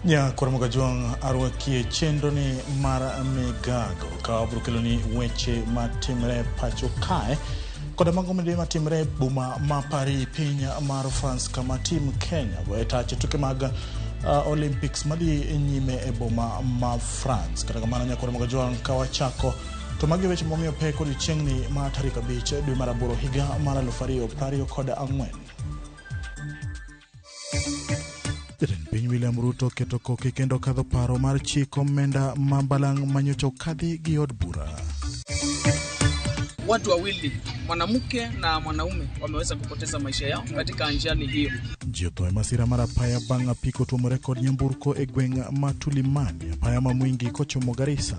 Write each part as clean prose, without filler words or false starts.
Nyakwar Juang arwakie chenro ni mar migago ka wabiro keloni weche matimre pacho kae koda mago matimre boma ma Paris piny mar France kama team Kenya goyo tach e tuke mag Olympics madhi nyime e boma ma France. Kata kamano Nyakwar Juang ka wachako to magi weche momiyo pek odiochieng'ni ma tarik 5 dwe mar 8 higa mar 2024. Jatend piny William Ruto keto koke kendo kadho paro mar chiko omenda ma balang' manyocha okadhi gi od bura. Watu wawili, mwanamke na mwanaume, wameweza kupoteza maisha yao katika ajali hiyo. Ji otho e masira mar apaya bang' apiko tuomore kod nyamburko e gweng' ma Tulimani, apaya ma Mwingi kochomo Garissa.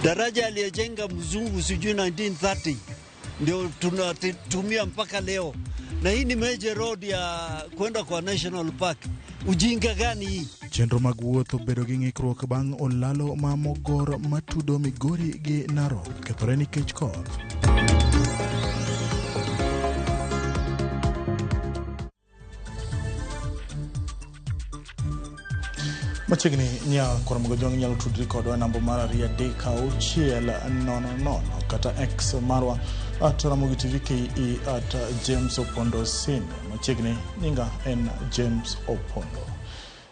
Daraja aliyejenga mzungu sijui 1930 ndio tunatumia mpaka leo, na hii ni major road ya kwenda kwa National Park. Ujinga gani hii? Chenro mag wuoth obedo gi ng'ikruok bang' olalo ma Mogor matudo Migori gi Narok kethore nikech koth. Machiegni Nyakwar Jwang' inyalo tudri kodwa e namba mar 2 3 6 0 0 kata X marwa at Ramogi TV KE at James Opondo Senior. Machiegni nyinga en James Opondo.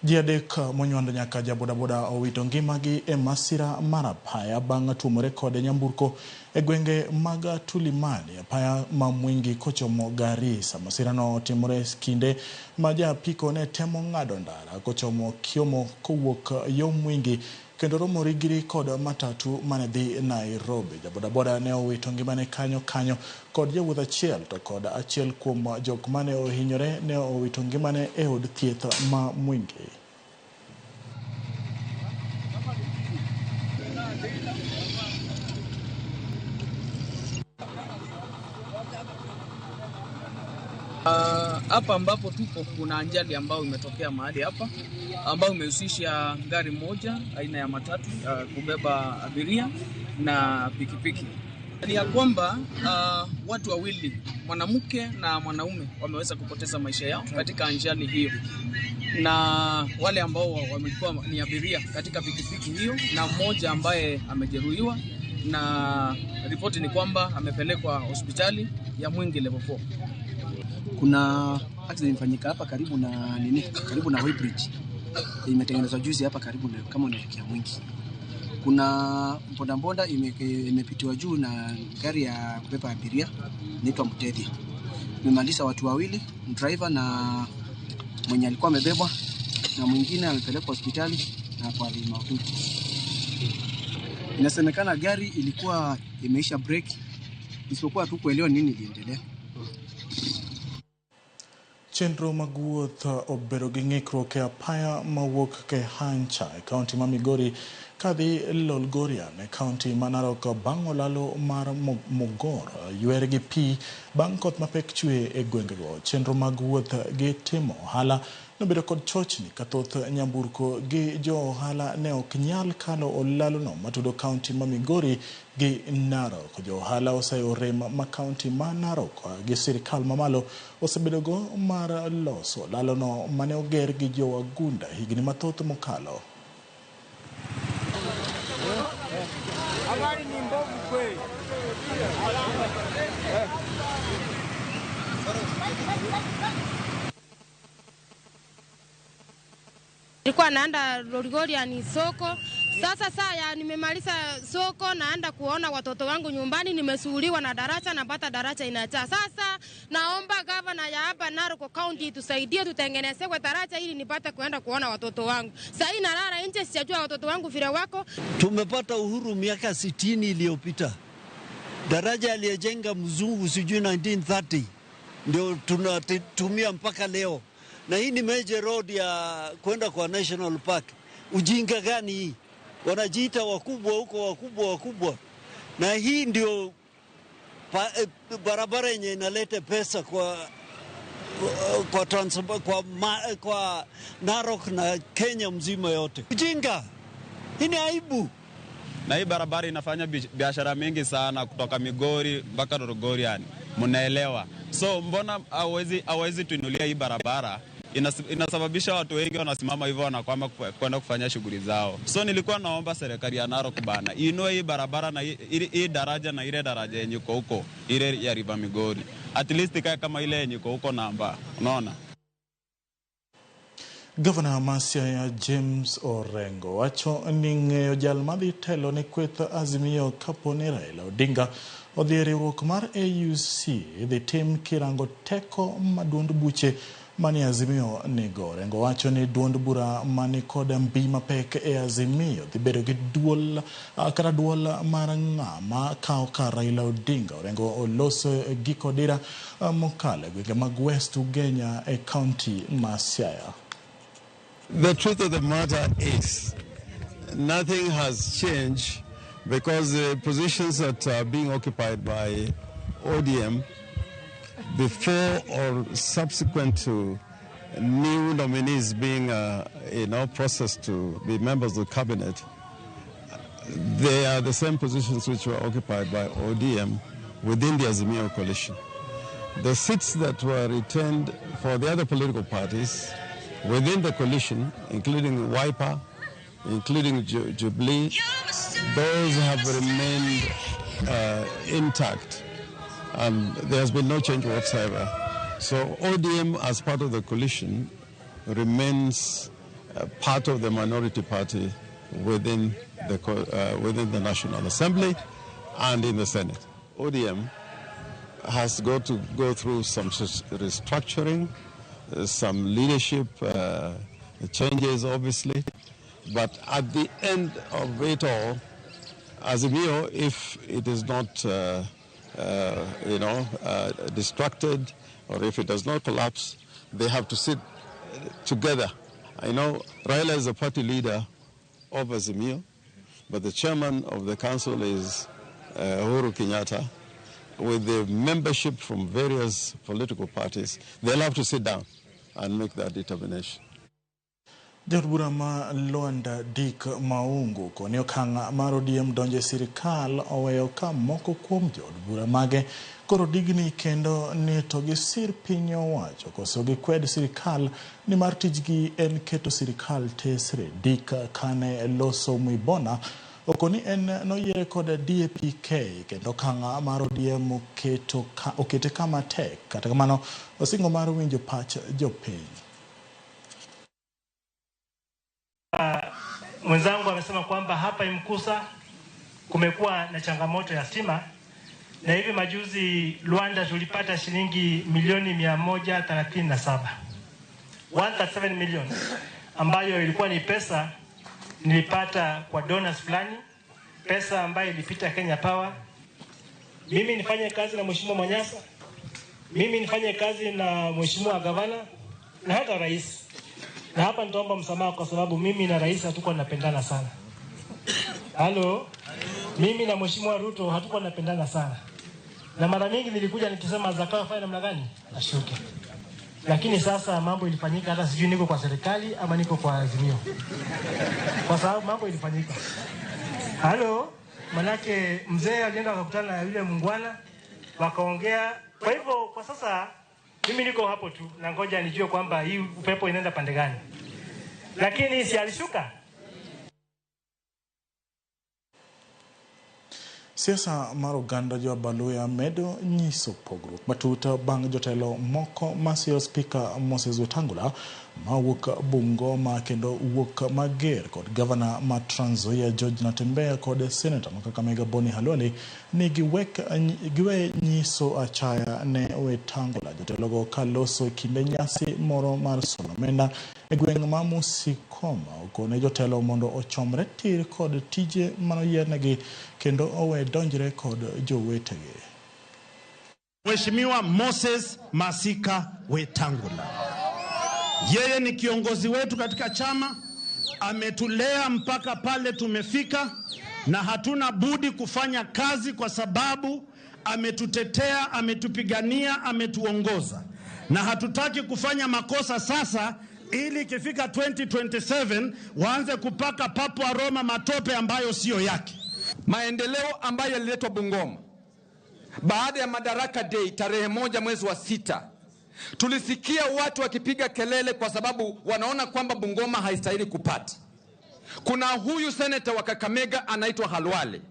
Ji adek monywando nyaka ja bodaboda owito ngimagi e masira mar apaya bang' tuomore kode nyamburko e gwenge mag Tulimani, apaya ma Mwingi kochomo Garissa. Masirano otimore kinde ma ja apiko ne temo ng'ado ndara kochomo Kiomo kowuok yo Mwingi kendo romo rigiri kod matatu mane dhi Nairobi. Ja bodaboda ne owito ngimane kanyo kanyo kod jawuoth achiel to kod achiel kuom jok mane ohinyore ne owito ngimane e od thieth ma Mwingi. Hapa ambapo tupo kuna ajali ambayo imetokea mahali hapa ambayo imehusisha gari moja aina ya matatu kubeba abiria na pikipiki. Ni ya kwamba watu wawili, mwanamke na mwanaume, wameweza kupoteza maisha yao katika ajali hiyo, na wale ambao wamekuwa ni abiria katika pikipiki hiyo, na mmoja ambaye amejeruhiwa, na ripoti ni kwamba amepelekwa hospitali ya Mwingi level 4. Kuna accident imefanyika hapa karibu na nini, karibu na Weighbridge. Imetengenezwa juzi hapa karibu na kama unaelekea Mwingi. Kuna bodaboda imepitiwa juu na gari ya kubeba abiria inaitwa Mtedia. Imemaliza watu wawili, driver na mwenye alikuwa amebebwa, na mwingine amepelekwa hospitali na kwa hali mahututi. Inasemekana gari ilikuwa imeisha brake, isipokuwa tu kuelewa nini iliendelea. Chenro mag wuoth obedo gi ng'ikruok e apaya mawuok Kehancha e kaunti ma Migori kadhi Lolgorian e kaunti ma Narok bang' olalo mar Mogor ywer gi pi bang' koth mapek chwe e gwengego. Chenro mag wuoth gi timo ohala nobedo kod chochni ka thoth nyamburko gi jo ohala ne ok nyal kalo olalono matudo kaunti ma Migori gi Narok. Jo ohala oseyo rem ma kaunti ma Narok gi sirikal mamalo osebedogo mar loso olalono mane oger gi jo wagunda higni mathoth mokalo. Nilikuwa naenda Lolgorian soko. Sasa saa nimemaliza soko naenda kuona watoto wangu nyumbani, nimesuhuliwa na daraja, napata daraja inajaa. Sasa naomba gavana ya hapa Narok County tusaidie tutengenezewe daraja ili nipate kuenda kuona watoto wangu. Sasa hii nalala nje, sijajua watoto wangu vile wako. Tumepata uhuru miaka 60 iliyopita. Daraja aliyejenga mzungu sijui 1930 ndio tunatumia mpaka leo, na hii ni major road ya kwenda kwa National Park. Ujinga gani hii? Wanajiita wakubwa huko, wakubwa wakubwa, na hii ndio barabara yenye inaleta pesa kwa Narok na Kenya mzima yote. Ujinga hii ni aibu. Na hii barabara inafanya biashara mingi sana kutoka Migori mpaka Lolgorian, mnaelewa? So mbona hawezi tuinulia hii barabara Inasababisha watu wengi wanasimama hivyo wanakwama kwenda kufanya shughuli zao. So nilikuwa naomba serikali ya Narok bana inue hii barabara na hii daraja na ile daraja yenye iko huko ile ya River Migori, at least ikae kama ile yenye iko huko namba, unaona. Gavana ma Siaya James Orengo wacho ni ng'eyo jal madhi telo ne kweth Azimio kapo ni Raila Odinga odhi e riwruok mar AUC idhi tim kirango teko ma duond buche manie Azimio nigo. Orengo wacho ni duond bura mani kod mbi mapek e Azimio dhi bedo gi duol kata duol mar ng'ama kawo kar Raila Odinga. Orengo oloso giko dira mokalo e gwenge mag West Ugenya e kaunti ma Siaya. The truth of the matter is, nothing has changed because the positions that are being occupied by ODM before or subsequent to new nominees being processed to be members of the cabinet, they are the same positions which were occupied by ODM within the Azimio coalition. The seats that were retained for the other political parties within the coalition, including Wiper, including Jubilee, those have remained intact, and there has been no change whatsoever. So ODM, as part of the coalition, remains part of the minority party within the National Assembly and in the Senate. ODM has got to go through some restructuring, some leadership changes, obviously, but at the end of it all, Azimio, if it is not, distracted, or if it does not collapse, they have to sit together. I know Raila is the party leader of Azimio, but the chairman of the council is Uhuru Kenyatta. With the membership from various political parties, they'll have to sit down and make that determination. Jaod bura ma Luanda Dick Maungu koni okang' mar ODM donjo e sirikal oweyo ka moko kuom jood bura mage koro digni kendo ni to gisir piny owacho koso gikwed sirikal nimar tijgi en keto sirikal tesre. Dick kane loso Mwibona okoni en noyiere kod DAPK kendo okang' mar ODM okete kama tek, kata kamano osingo mar winjo pach jopiny. Mwenzangu amesema kwamba hapa Imkusa kumekuwa na changamoto ya stima, na hivi majuzi Luanda tulipata shilingi milioni 137, 137 million, ambayo ilikuwa ni pesa nilipata kwa donors fulani, pesa ambayo ilipita Kenya Power. Mimi nifanye kazi na Mheshimiwa Mwanyasa, mimi nifanye kazi na Mheshimiwa Gavana na hata rais. Na hapa nitaomba msamaha kwa sababu mimi na rais hatukuwa tunapendana sana. Halo, mimi na Mheshimiwa Ruto hatukuwa tunapendana sana. Na mara mingi nilikuja nikisema Zakayo afanye namna gani? Ashuke. Lakini sasa mambo ilifanyika, hata sijui niko kwa serikali ama niko kwa Azimio. Kwa sababu mambo ilifanyika. Halo, manake mzee alienda akakutana na yule mungwana wakaongea. Kwa hivyo kwa sasa mimi niko hapo tu na ngoja nijue kwamba hii upepo inaenda pande gani. Lakini si alishuka. Siasa mar oganda jo Abaluya medo nyiso pogruok matut bang' jotelo moko masiro Spika Moses Wetangula mawuok Bungoma kendo wuok mager kod gavana ma Trans Nzoia George Natembeya kod seneta ma Kakamega Boni Khalwale ni giwe nyiso achaya ne Wetangula. Jotelogo kaloso e kinde nyasi moro mar somo omenda e gweng' ma Musikoma okone jotelo mondo ochomre tir kod tije manoyiernegi kendo owe donjre kod jowetegi. Mheshimiwa Moses Masika Wetangula, yeye ni kiongozi wetu katika chama, ametulea mpaka pale tumefika, na hatuna budi kufanya kazi kwa sababu ametutetea, ametupigania, ametuongoza. Na hatutaki kufanya makosa sasa ili ikifika 2027 waanze kupaka papo aroma matope ambayo sio yake. Maendeleo ambayo yaliletwa Bungoma baada ya Madaraka Day tarehe 1 mwezi wa 6 Tulisikia watu wakipiga kelele kwa sababu wanaona kwamba Bungoma haistahili kupata. Kuna huyu seneta wa Kakamega anaitwa Halwale.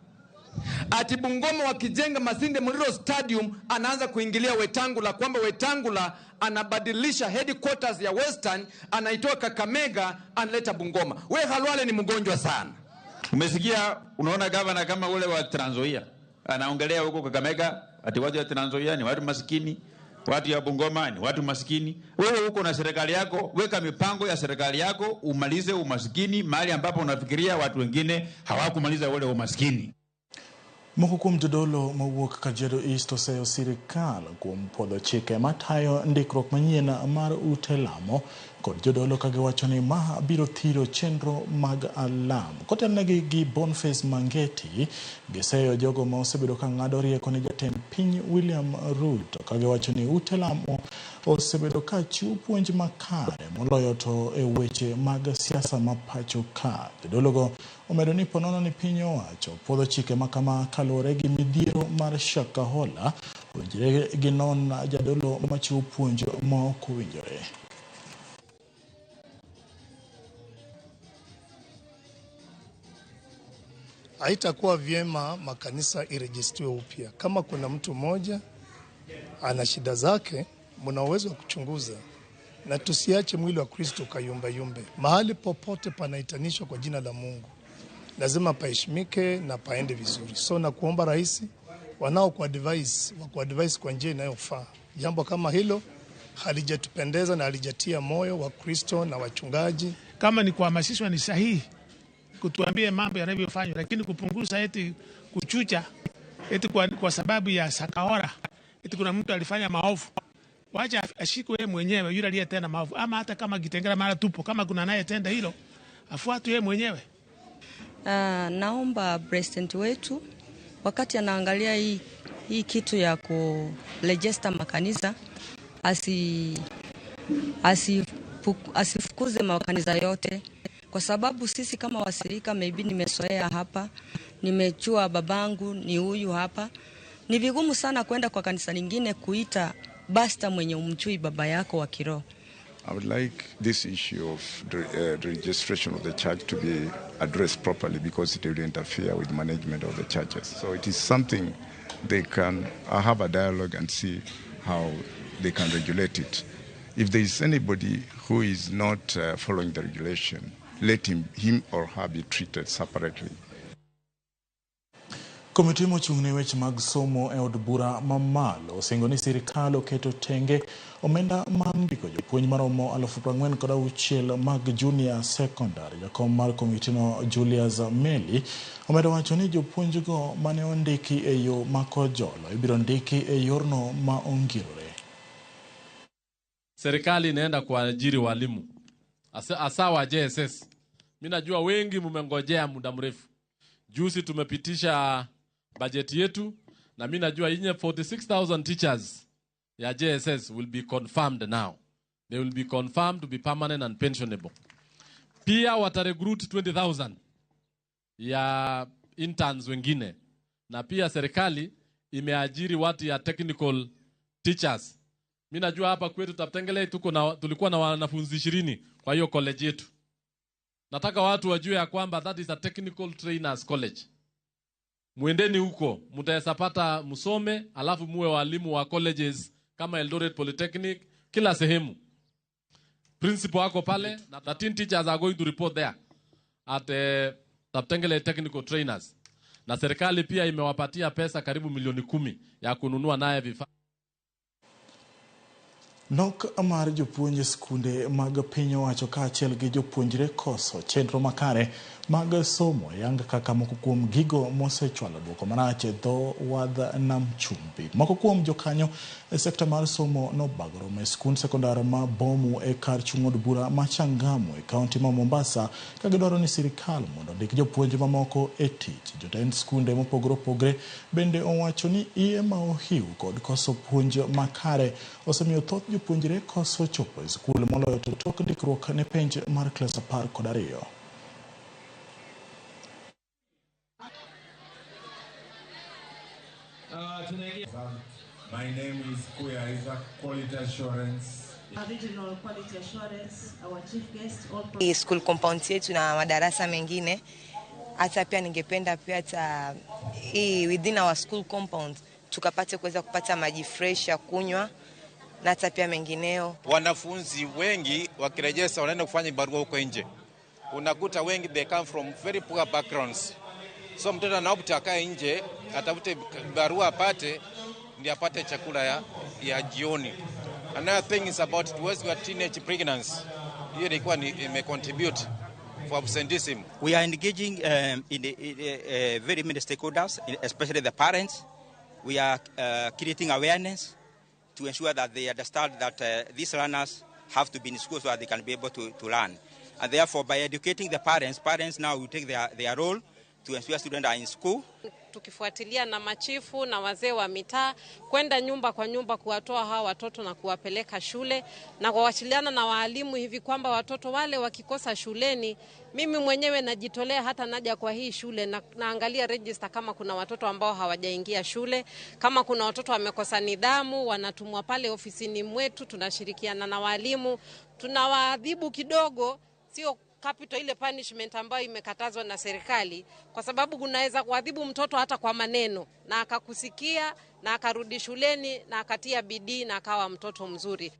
Ati Bungoma wakijenga Masinde Muliro Stadium anaanza kuingilia Wetangula, kwamba Wetangula anabadilisha headquarters ya Western, anaitoa Kakamega analeta Bungoma. We Halwale ni mgonjwa sana. Umesikia, unaona gavana kama ule wa Trans Nzoia anaongelea huko Kakamega ati watu wa Trans Nzoia ni watu masikini, watu ya Bungoma ni watu masikini. Wewe huko na serikali yako, weka mipango ya serikali yako umalize umasikini mahali ambapo unafikiria watu wengine hawakumaliza ule umasikini. Moko kuom jodolo mawuok Kajiado East oseyo sirikal kuom puodho chike matayo ndikruok manyien mar ute lamo kod jodolo kagiwacho ni ma biro thiro chenro mag alam. Kotelnegi gi Boniface Mangeti, giseyo jogo ma osebedo ka ng'ado rieko ne jatend piny William Ruto kagiwacho ni ute lamo osebedo ka chiwo puonj makare moloyo to e weche mag siasa ma pacho ka. Jodologo omedo ni ponono ni piny owacho puodho chike makama kaluwore gi midhiero mar Shakahola, owinjore ginon jadolo machiwo puonj ma ok owinjore. Haitakuwa vyema makanisa irejistiwe upya. Kama kuna mtu mmoja ana shida zake, mna uwezo wa kuchunguza, na tusiache mwili wa Kristo kayumba yumbe. Mahali popote panaitanishwa kwa jina la Mungu lazima paheshimike na paende vizuri. So na kuomba rais, wanao kwa advice, wa kwa advice kwa njia inayofaa. Jambo kama hilo halijatupendeza na halijatia moyo wa Kristo na wachungaji. Kama ni kuhamasishwa ni sahihi kutuambie mambo yanavyofanywa, lakini kupunguza eti kuchucha eti kwa sababu ya Shakahola eti kuna mtu alifanya maovu, wacha ashikwe yeye mwenyewe yule aliyetenda maovu, ama hata kama Kitengela mara tupo, kama kuna anayetenda hilo afuatwe yeye mwenyewe. Naomba president wetu wakati anaangalia hii kitu ya kuregister makanisa asifukuze makanisa yote, kwa sababu sisi kama wasirika, maybe nimesoea hapa, nimechua babangu ni huyu hapa, ni vigumu sana kwenda kwa kanisa lingine kuita basta mwenye umchui baba yako wa kiroho. I would like this issue of the registration of the church to be addressed properly, because it will interfere with management of the churches. So it is something they can have a dialogue and see how they can regulate it. If there is anybody who is not following the regulation, let him or her be treated separately. Komiti mochung' ne weche mag somo e od bura mamalo osingo ni sirikal oketo tenge omenda mar ndiko jopuonj maromo 46,000 mag junior secondary. Jakom mar komitino Julius Meli omedo wacho ni jopuonjgo mane ondiki e yo makojolo ibiro ndiki e yorno ma ongirore. Serikali inaenda kuajiri walimu hasa wa JSS. Mimi najua wengi mmengojea muda mrefu. Juzi tumepitisha bajeti yetu na mimi najua inye 46,000 teachers ya JSS will be confirmed now. They will be confirmed to be permanent and pensionable. Pia watarecruit 20,000 ya interns wengine. Na pia serikali imeajiri watu ya technical teachers. Mimi najua hapa kwetu Taptengele tulikuwa na wanafunzi 20 kwa hiyo college yetu. Nataka watu wajue ya kwamba that is a technical trainers college. Muendeni huko, mtaweza msome, alafu muwe walimu wa colleges kama Eldoret Polytechnic, kila sehemu. Principal wako pale, na 13 teachers are going to report there at Taptengele Technical Trainers. Na serikali pia imewapatia pesa karibu milioni 10 ya kununua naye vifaa. Nok mar jopuonj skunde mag piny owacho kaachiel gi jopuonjre koso chenro makare mag somo yang kaka moko kuom gigo mosechwalo duoko marach e dho wadh nam chumbi. Moko kuom jokanyo e sekta mar somo nobago romo e skund sekondar ma Bomu e kar chung' od bura ma Changamwe e kaunti ma Mombasa ka gidwaro ni sirikal mondo ondik jopuonj mamoko e tich. Jotend skunde mopogore opogore bende owacho ni iye ma ohiu kod koso puonj makare osemiyo thoth jopuonjre koso chopo e skul moloyo to tok ndikruok ne penj mar klas 12. My name is Kuya Isaac, Quality Assurance. Regional Quality Assurance, our chief guest, all Hii school compound yetu na madarasa mengine, hata pia ningependa pia hata hii within our school compound tukapate kuweza kupata maji fresh ya kunywa na hata pia mengineo. Wanafunzi wengi wakirejesta wanaenda kufanya barua huko nje, unakuta wengi they come from very poor backgrounds, so mtoto anaopt akae nje atafute barua apate ndio apate chakula ya jioni. Another thing is about towards your teenage pregnancy, hiyo ilikuwa ni imecontribute for absenteeism. We are engaging in very many stakeholders, especially the parents. We are creating awareness to ensure that they understand that these learners have to be in school so that they can be able to learn. And therefore, by educating the parents, parents now will take their role to ensure students are in school. Tukifuatilia na machifu na wazee wa mitaa kwenda nyumba kwa nyumba kuwatoa hawa watoto na kuwapeleka shule na kuwasiliana na waalimu hivi kwamba watoto wale wakikosa shuleni, mimi mwenyewe najitolea hata naja kwa hii shule na naangalia register kama kuna watoto ambao hawajaingia shule, kama kuna watoto wamekosa nidhamu, wanatumwa pale ofisini mwetu, tunashirikiana na waalimu, tunawaadhibu kidogo, sio capital ile punishment ambayo imekatazwa na serikali, kwa sababu unaweza kuadhibu mtoto hata kwa maneno na akakusikia na akarudi shuleni na akatia bidii na akawa mtoto mzuri.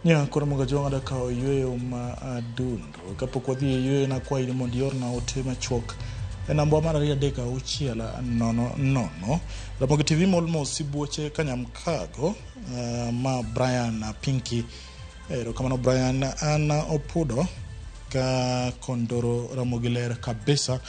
Nya koro moga jwang'a kawo yueyo ma adundo kapok wadhi e yueyo nakwayi ni mondo iorna ote machuok e namba mar 23600. Ramogi TV mol mos sibuoche Kanyamkago ma Brian Pinky. Erokamano Brian. An Opudo ka Kondoro Ramogi ler kabisa.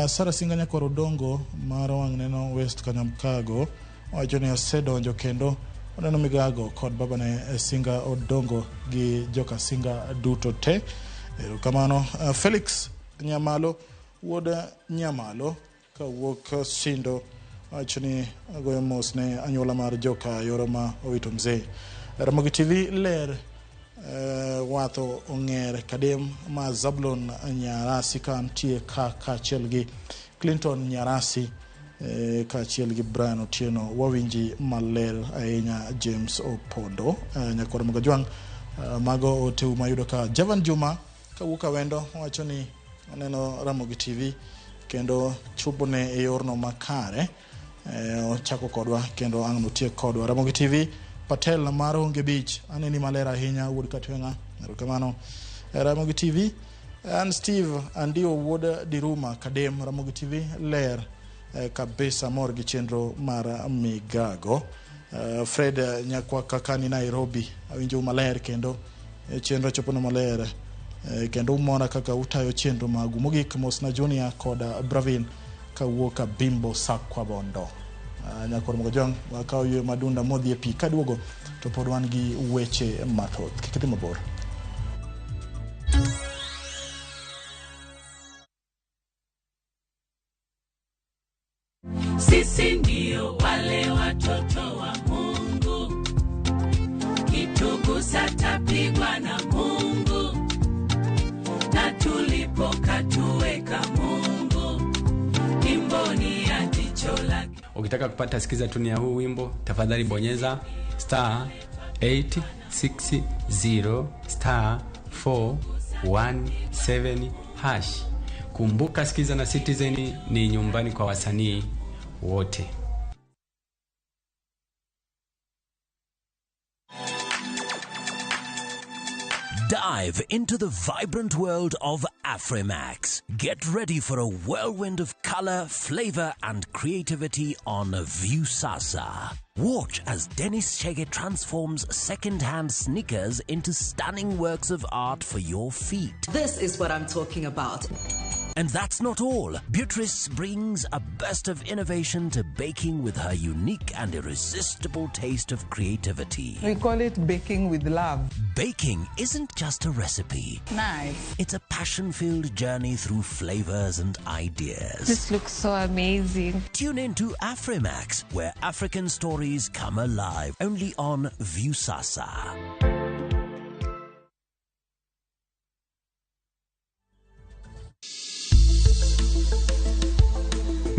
Sara Singa Nyakwar Odongo mar wang' neno West Kanyamkago wacho ni osedonjo kendo oneno migago kod babane Singa Odongo gi joka Singa duto te. Erokamano. Felix Nyamalo wuod Nyamalo kawuok Sindo wacho ni agoyo mos ne anyuola mar joka Yoro ma owito mzee. Ramogi TV ler watho ong'er kadem ma Zablon Nyarasi ka nitie ka kaachiel gi Clinton Nyarasi kaachiel gi Brian Otieno. Wawinji maler ahinya James Opondo nyakwar Mogajwang'. Mago oteu mayudo ka Javan Juma kawuok Awendo wacho ni oneno Ramogi TV kendo chupone e yorno makare. Ochako kodwa kendo ang' notiek kodwa. Ramogi TV Patel mar Onge Beach aneni maler ahinya wuod Katweng'a, erokamano. Ramogi TV an Steve Andio wuod Diruma Kadem. Ramogi TV ler kabisa, mor gi chenro mar migago. Fred Nyakwa Kakani Nairobi awinjo maler kendo chenro chopono maler kendo umora kaka utayo chenro magu. Mogik mosna Junior kod Bravin kawuok Bimbo Sakwa Bondo. Nyakwar Mogajwang' wakawo yweyo madunda modhi e pi kaduogo to pod wan gi weche mathoth. Kik idhi mabor. Sisi ndio wale watoto wa Mungu, kitugusa tapigwa na Mungu, na tulipokatuweka Mungu, imboni ya jicho lake. Ukitaka kupata sikiza tuni ya huu wimbo, tafadhali bonyeza star 860 star 417 hash. Kumbuka Sikiza na Citizen ni nyumbani kwa wasanii wote. Dive into the vibrant world of Afrimax. Get ready for a whirlwind of color, flavor, and creativity on Viusasa. Watch as Dennis Chege transforms second-hand sneakers into stunning works of art for your feet. This is what I'm talking about. And that's not all. Beatrice brings a burst of innovation to baking with her unique and irresistible taste of creativity. We call it baking with love. Baking isn't just a recipe. Nice. It's a passion-filled journey through flavors and ideas. This looks so amazing. Tune in to Afrimax, where African stories come alive, only on Viusasa.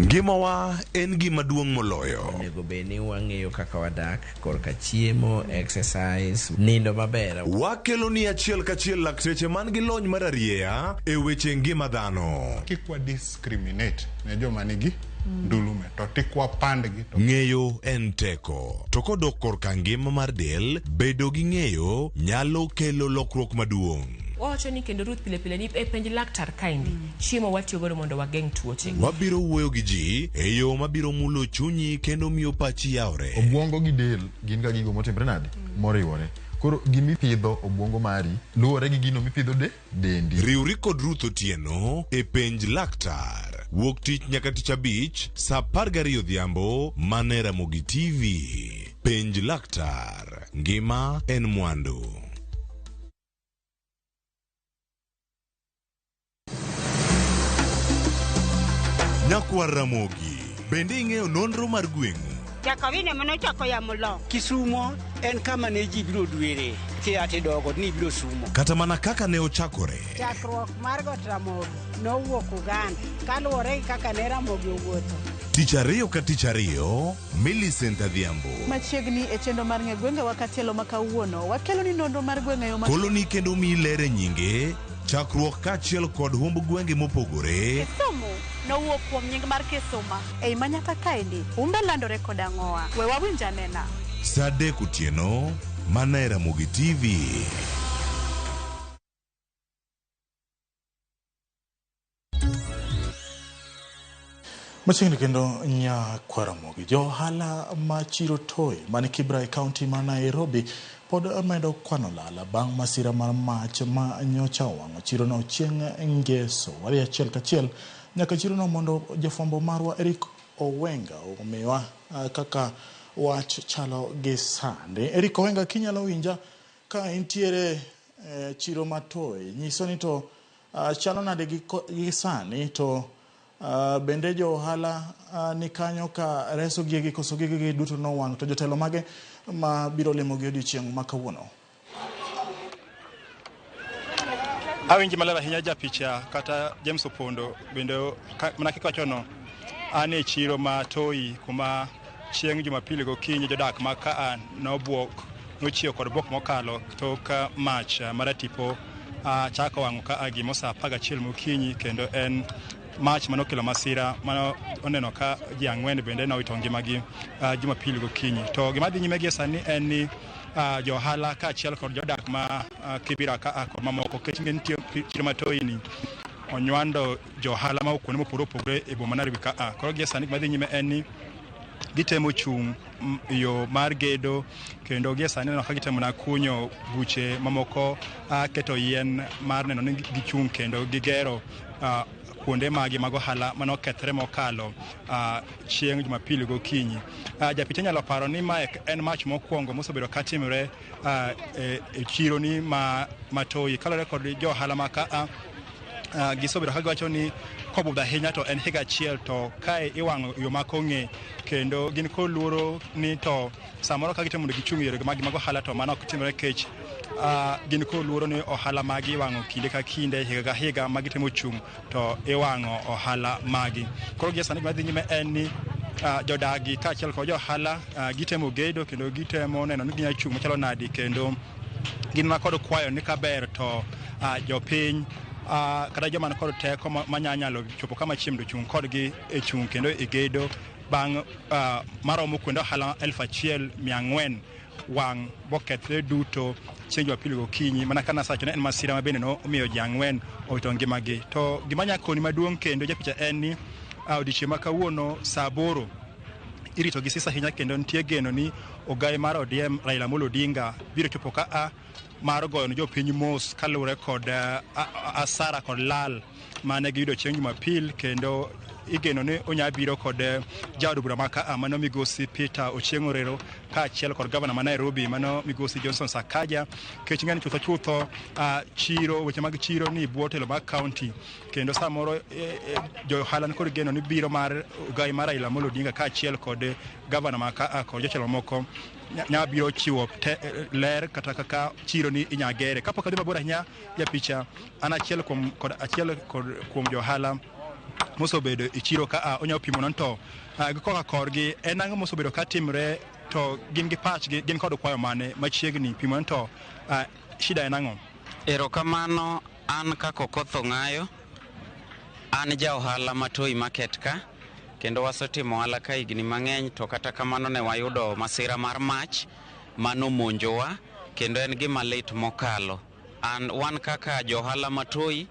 Ngimawa en gima duong' moloyo. Onego bed ni wang'eyo kaka wadak korka chiemo, exercise, nindo maber. Wakelo ni achiel kachiel lakteche man gi lony mar arieya e weche ngima dhano. Kik wa discriminate ne joma nigi ndulume to tik wapandgi to Ng'eyo en teko. To kodok korka ngima mar del, bedo gi ng'eyo nyalo kelo lokruok maduong'. Wawacho ni kendo Ruth pile pile ni e penj laktar kaendi chiemo watiyo godo mondo wageng' tuoche. Wabiro wuoyo gi ji e yo mabiro mulo chunyi kendo miyo pachi yawre. Obwongo gi del gin ga gigo motimre nade? Moriwore. Koro gimipidho obwongo mari luwore gi gino mipidho de dendi. Riwri kod Ruth Otieno e penj laktar. Wuok tich nyaka tich abich saa 12 odhiambo mana e Ramogi TV. Penj laktar. Ngima en mwandu. Nyakwar Ramogi, bende ing'eyo nonro mar gweng'u? Jakawine manochako yamo lo. Kisumo en kama ne ji biro dwere kia tidogo ni biro sumo. Kata mana kaka ne ochakore. Chakruok mar Got Ramogi nowuok Uganda kaluwore gi kaka ne Ramogi owuotho. Tich ariyo ka tich ariyo, Millicent Adhiambo. Machiegni e chenro mar ng'e gwengewa katielo ma kawuono, wakelo ni nonro mar gwenge yo ma Koloni kendo miyi ler e nyinge, chakruok kaachiel kod humb gwenge mopogore. Kisumu nowuok kuom nying mar Kisuma. Ei manyaka kaendi, humbe landore kod ang'owa. We wawinj anena. Saa 3 otieno, mana e Ramogi TV. Machiegni kendo nyakwar Ramogi, jo ohala ma chiro Toi man Kibra e kaunti ma Nairobi pod medo kwano lala bang' masira mar mach ma nyocha owang'o chirono chieng' ngeso. Wadhi achiel kachiel nyaka chirono mondo jafwambo marwa Eric Owenga omiwa kaka wach chalo gi sani. Eric Owenga, kinyalo winja ka intiere chiro ma Toi, nyiso ni to chalo nade gi sani to bende jo ohala ni kanyo ka reso gigi koso gigi duto nowang' to jotelo mage ma biro limo gi odiochieng' ma kawuono? Awinji maler ahinya japicha kata James Opondo bende mana kaka wachono an e chiro ma Toi kuma chieng' Jumapili gokinyi jodak ma kaa nobuok nochiew kod buok mokalo tok mach maratipo chako wang'o kaa gimo saa 11 mokinyi kendo en mach manokelo masira mano oneno ka ji 4 bende nowito ngimagi Jumapili gokinyi. To gima dhi nyime gie sani en ni jo ohala kaachiel kod jodak ma Kibira kaa kod mamoko kech nitie chiro ma Toi ni onywando jo ohala ma kuonde mopogore opogore e boma Nairobi kaa. Koro gie sani gima dhi nyime en ni gitemo chung' yo mar gedo kendo gie sani neno ka gitemo na kunyo buche mamoko keto yien mar neno ni gichung' kendo gigero kuonde magi mag ohala manokethre mokalo chieng' Jumapili gokinyi. Japicha nyalo paro ni mae en mach mokwongo mosebedo katimore e chiro ni ma Toi kaluwore kod jo ohala ma kaa. Gisebedo ka giwacho ni kobudho ahinya to en higa achiel to kae iwang'o yo ma kong'e kendo gin kod luoro ni to samoro ka gitemo mondo gichung' yore magi mag ohala to mano ok timore nikech gin kod luoro ni ohala magi iwang'o kinde ka kinde higa ka higa ma gitemo chung' to iwang'o ohala magi. Koro gie sani gima dhi nyime en ni jodagi kaachiel kod jo ohala gitemo gedo kendo gitemo neno ni ginyalo chung' machalo nadi kendo gin ma kod kwayo ni kaber to jopiny kata joma ni kod teko manyalo chopo kama chieng' to chung' kodgi e chung' kendo e gedo bang' maromo kuonde ohala 1400 wang' bokethre duto chieng' Jumapili gokinyi mana ka nasewacho ni en masira ma bende nomiyo ji 4 owito ngimagi. To gima nya koni maduong' kendo japicha en ni odiochieng' ma kawuono saa 8 irito gi siasa ahinya kendo nitie geno ni ogai mar ODM Raila Amolo Odinga biro chopo ka mar goyo ne jopiny mos kaluwore kod asara kod lal mane giyudo chieng' Jumapil kendo igeno ni onya biro kod jaod bura ma kaa mano migosi Peter Ochieng' Orero kaachiel kod gavana ma Nairobi mano migosi Johnson Sakaja. Nikech ing'e ni chutho chutho chiro weche mag chiro ni bwo telo mag county kendo samoro jo ohala ni kod geno ni biro mar ogai mar Raila Amolo Odinga kaachiel kod gavana ma kaa kod jotelo mamoko nya biro chiwo ler kata kaka chiro ni inya gere. Kapok adhi mabor ahinya japicha, an achiel kuom jo ohala Mosebedo e chiro ka onyalo pimo non to gi koka korgi en ang'o mosebedo ka timre to gin gi pachgi gin kod kwayo mane machiegni pimo non to shida en ang'o. Erokamano, an kaka Okoth Ong'ayo, an ja ohala ma Toi Market ka, kendo wasetimo ohala ka higni mang'eny, to kata kamano ne wayudo masira mar mach manomonjowa, kendo en gima lit mokalo. An wan kaka johala ma Toi,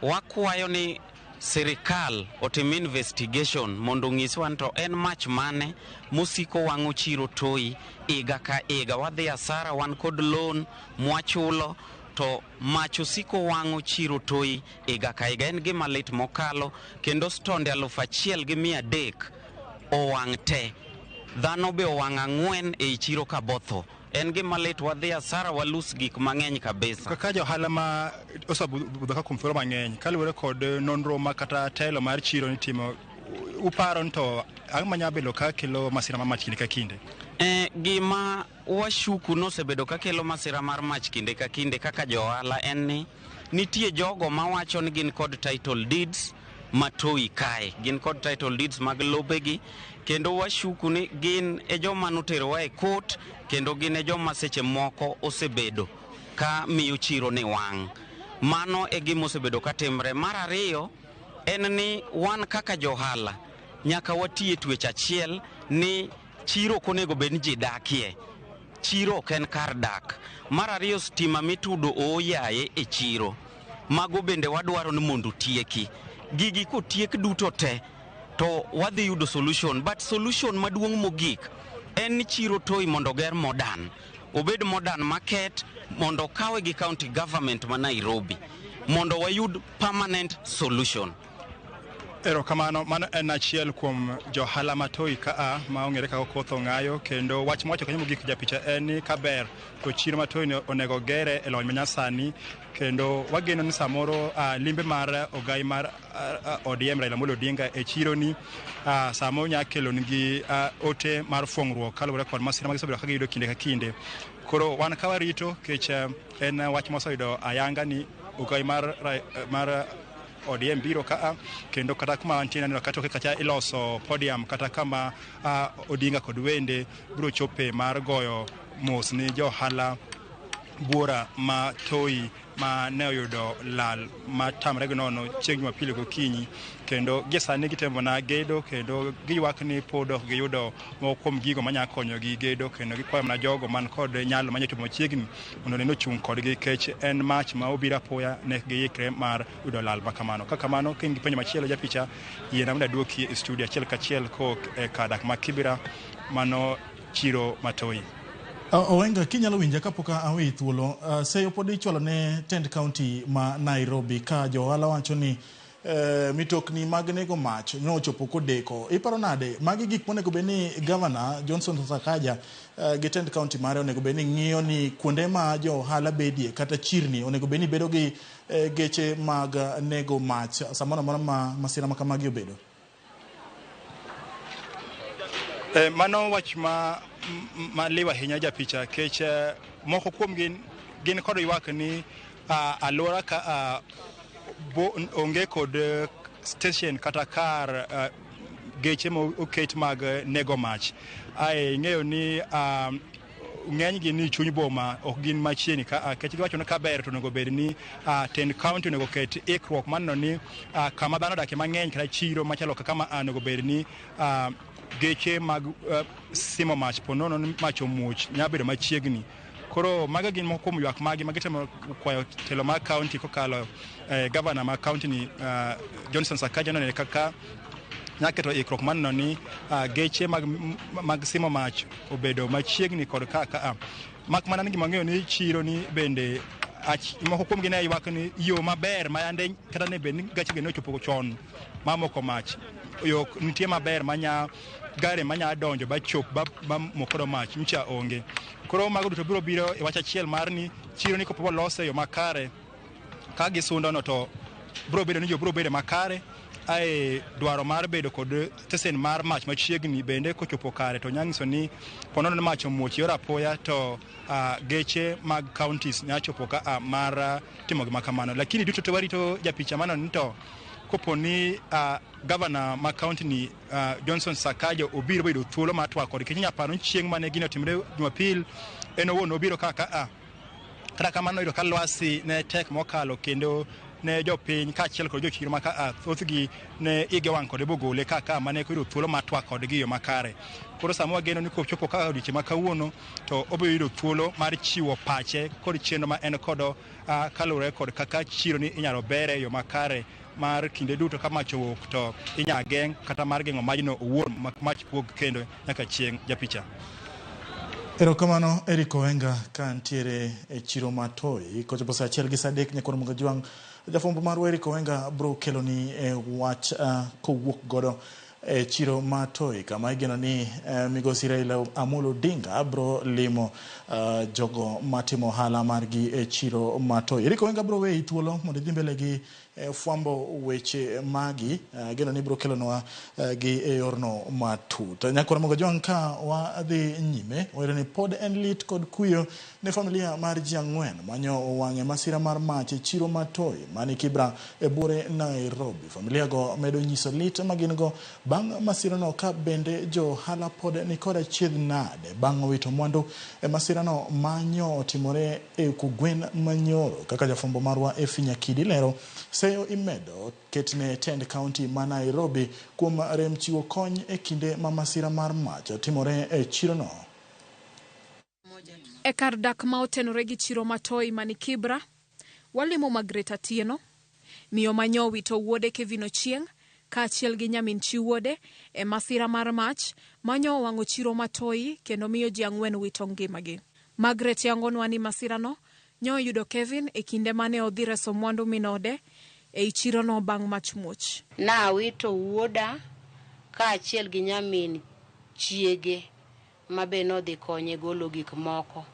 wakwayo ni sirikal otim investigation mondo onyiswa ni to en mach mane mosiko wang'o chiro Toi higa ka higa. Wadhi asara, wan kod loan mwachulo, to mach osiko wang'o chiro Toi higa ka higa. En gima lit mokalo, kendo stonde 1300 owang' te. Dhano be owang' 4 ei chiro Kabotho. En gima lit, wadhi asara, walus gik mang'eny kabisa. Kaka johala ma osebudho ka kuom thuolo mang'eny kaluwore kod nonro ma kata telo mar chiro nitimo, uparo ni to ang'o manyalo bedo ka kelo masira mar mach kinde ka kinde? Gima washuku nosebedo ka kelo masira mar mach kinde ka kinde kaka johala en ni nitie jogo mawacho ni gin kod title deeds ma Toi kae, gin kod title deeds mag lobegi, kendo washuku ni gin e joma noterowa e court, kendo gin e joma seche moko osebedo ka miyo chiro ni wang'. Mano e gima osebedo ka timre. Mar ariyo en ni wan kaka johala nyaka wati e twech achiel ni chiro ok onego bed ni ji dakie. Chiro ok en kar dak. Mar ariyo, stima mitudo ooyaye e chiro. Mago bende wadwaro ni mondo otieki. Gigi kotiek duto te, to wadhi yudo solution. But solution maduong' mogik en ni chiro Toi mondo oger modern. Obed modern market mondo okawe gi county government ma Nairobi mondo wayud permanent solution. Erokamano, mano en achiel kuom johala ma Toi kaa ma ong'ere kaka Okoth Ong'ayo, kendo wach mowacho kanyo mogik japicha en ni kaber to chiro ma Toi onego gere e lony manyasani, kendo wageno ni samoro limbe mar ogai mar ODM Raila Amolo Odinga e chiro ni samoro nyalo kelo nigi ote mar fuong'ruok kaluwore kod masira ma gisebedo ka giyudo kinde ka kinde. Koro wan ka warito kech en wach moseyudo ayanga ni ogai mar ODM biro kaa, kendo kata kuma wantie naneno ka toke kacha iloso podium kata kama Odinga kod wende biro chope mar goyo mos ni johala buora ma Toi ma ne oyudo lal ma tamre gi nono chieng' Jumapili gokinyi, kendo gie sani gitemo mana gedo kendo giywak ni pod ok giyudo moko kuom gigo manyalo konyogi gedo, kendo gikwayo mana jogo man kod nyalo manyalo chopo machiegni mondo neno ochung' kodgi nikech en mach ma obiro apoya ne giikre mar yudo lal ma kamano. Ka kamano, ka in gi penjo machielo japicha, yiena mondo aduoki e studio achiel kachiel kowuok e kar dak ma Kibra, mano chiro ma Toi. Owenga, kinyalo winja kapok aweyi thuolo, seyo pod ichwalo ne tend county ma Nairobi ka johala wacho ni mitokni mag nego mach nochopo kodeko. Iparo nade? Magi gik monego bed ni Governor Johnson Sakaja gi tend county mare onego bed ni ng'iyo ni kuonde ma johala bedie kata chirni onego bed ni bedo gi geche mag nego mach samoro amora ma masira ma kamagi obedo. Mano wach ma liw ahinya japicha, kech moko kuom gin kod ywak ni alwora ka onge kod station kata kar geche moket mag nego mach. Ae ing'eyo ni ng'enygi ni chuny boma ok gin machiegni ka kech giwacho ni kaber to onego bed ni tend county onego ket ikruok maneno ni kama dhano odakie mang'eny kata chiro machalo kaka ma onego bed ni geche mag simo mach po nono ni mach omuoch nyalo bedo machiegni. Koro mago gin moko kuom ywak magi ma gitemo kwayo telo mar county kokalo governor mar county ni Johnson Sakaja noneno kaka nyalo keto ikruok maneno ni geche mag simo mach obedo machiegni kod ka. Mak mana ni gima wang'eyo ni chiro ni bende moko kuom gi ne ywak ni yo maber ma yande kata ne bed ni gache gi nochopo chon ma moko mach, yo nitie maber manya gari manya donjo ba chop ba moko mach ncha onge. Koro mago duto biro biro e wach achiel mar ni chiro ni kopo lose yo makare ka gisundo no to biro bedo ni jo biro bedo makare. Ae dwaro mar bedo kod stesen mar mach machiegni bende kochopo kare to nyanyiso ni ponono ni mach omuoch yor apoya to geche mag counties nya chopo ka mar timo gima kamano. Lakini duto to warito japicha mano ni to Kopo ni gavana ma kaunti ni Johnson Sakaja obiro bedo thuolo mar twak kodgi. Nikech inyalo paro ni chieng' mane gini otimore Jumapil, en owuon obiro kaka kata kamano yudo ka lwasi ne tek mokalo, kendo ne jopiny kaachiel kod jochiro ma ka thothgi ne igi wang' kode bogole kaka mane oyudo thuolo mar twak kodgi e yo makare. Koro sama wageno ni kochopo kaka odiochieng' ma kawuono, to obiro yudo thuolo mar chiwo pache kod chenro ma en kodo kaluwore kod kaka chiro ni inyalo bere e yo makare mar kinde duto ka mach owuok to inyalo geng' kata mar geng'o majno owuon mach wuog kendo nyaka chieng'. Japicha. Erokamano Eric Owenga ka ntiere e chiro ma Toi. Kochopo saa 1 gi saa 3 nyakwar Mugajwang', jafwambo marwa Eric Owenga bro keloni wach kowuok godo e chiro ma Toi, kama igeno ni migosi Raila Amolo Odinga bro limo jogo matimo ohala margi e chiro ma Toi. Eric Owenga bro weyi thuolo mondo idhi mbele gi fwambo weche magi, geno ni bro kelonwa gi e yorno matut. Nyakwar Mugajwang', ka wadhi nyime, wayudo ni pod en lit kod kuyo ne familia mar ji 4 manyo wang' e masira mar mach e chiro ma Toi mani Kibra e buore Nairobi. Familia go medo nyiso lit ma gin go bang' masirano, ka bende jo ohala pod nikod achiedh nade bang' wito mwandu e masirano manyo otimore e kogwen manyoro. Kaka jafwambo marwa Effie Nyakidi lero, seyo imedo ketne tend kaunti ma Nairobi kuom rem chiwo kony e kinde ma masira mar mach timore e chirono. E kar dak ma otenore gi chiro ma Toi mani Kibra, walimo Margaret Atieno, miyo manyo wito wuode Kevin Ochieng' kaachiel gi nyamin chi wuode e masira mar mach manyo owang'o chiro ma Toi kendo miyo ji 4 wito ngimagi. Margaret yangonwa ni masirano nyo oyudo Kevin e kinde mane odhi reso mwandu minode ei chirono bang' mach muoch. Nawito wuoda kaachiel gi nyamin chiege ma be nodhi konye golo gik moko.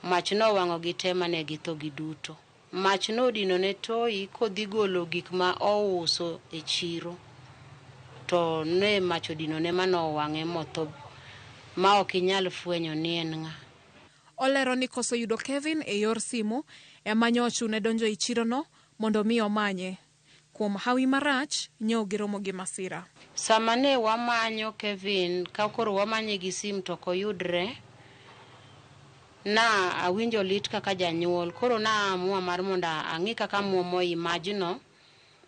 Mach nowang'o gi te mane githo giduto. Mach nodino ne Toi kodhi golo gik ma ouso e chiro. To ne mach odino ne manowang'e motho ma ok inyal fwenyo ni en ng'a. Olero ni koso yudo Kevin e yor simu ema nyo ochune donjo e chirono mondo mi omanye. Kuom hawi marach, nyo giromo gi masira. Sama ne wamanyo Kevin, ka koro wamanye gi sim to ok oyudre, na awinjo lit kaka janyuol. Koro na amua mar mondo ang'i kaka muomo i majno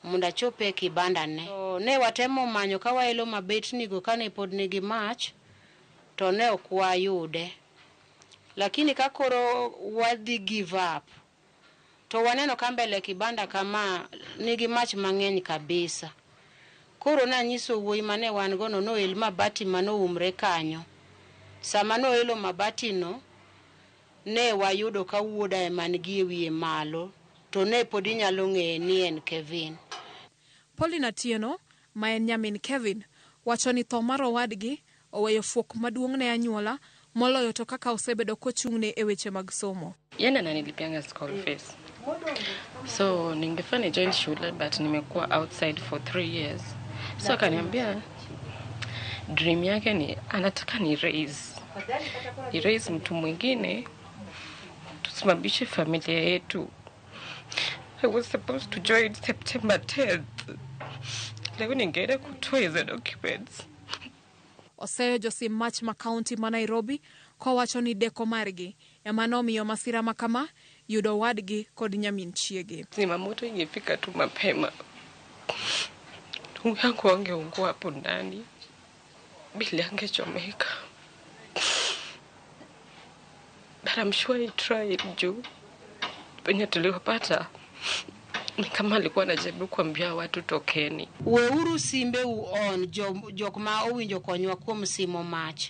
mondo achop e kibanda ne. To ne watemo manyo ka waelo mabetnigo kane pod nigi mach, to ne ok wayude. Lakini ka koro wadhi give up, to waneno ka mbele kibanda kama nigi mach mang'eny kabisa. Koro nanyiso wuoyi mane wan go no noel mabati manoumre kanyo. Sama noelo mabati no, ne wayudo ka wuoda ema nigi e wiye malo, to ne pod inyalo ng'eye ni en Kevin. Pauline Atieno, ma en nyamin Kevin, wacho ni tho mar owadgi oweyo fuok maduong' ne anyuola moloyo to kaka osebedo kochung'ne e weche mag somo. Yeye ananilipianga school fees. So ningefaa ni join shule but nimekuwa outside for 3 years. So akaniambia dream yake ni anataka ni raise. Ni raise mtu mwingine tusimamishe familia yetu. I was supposed to join September 10th. Leo ningeenda kutoa hizo documents. Oseyo josim mach ma kaunti ma Nairobi kowacho ni deko margi ema nomiyo masira ma kama yudo wadgi kod nyamin chiege. Zimamoto ingefika tu mapema, ndugu yangu angeungua hapo ndani, Bili angechomeka. But I'm sure he tried juu penye tuliwapata ni kama alikuwa anajaribu kuambia watu tokeni. Weuru simbe u on jok ma owinjo konywa kuom simo mach.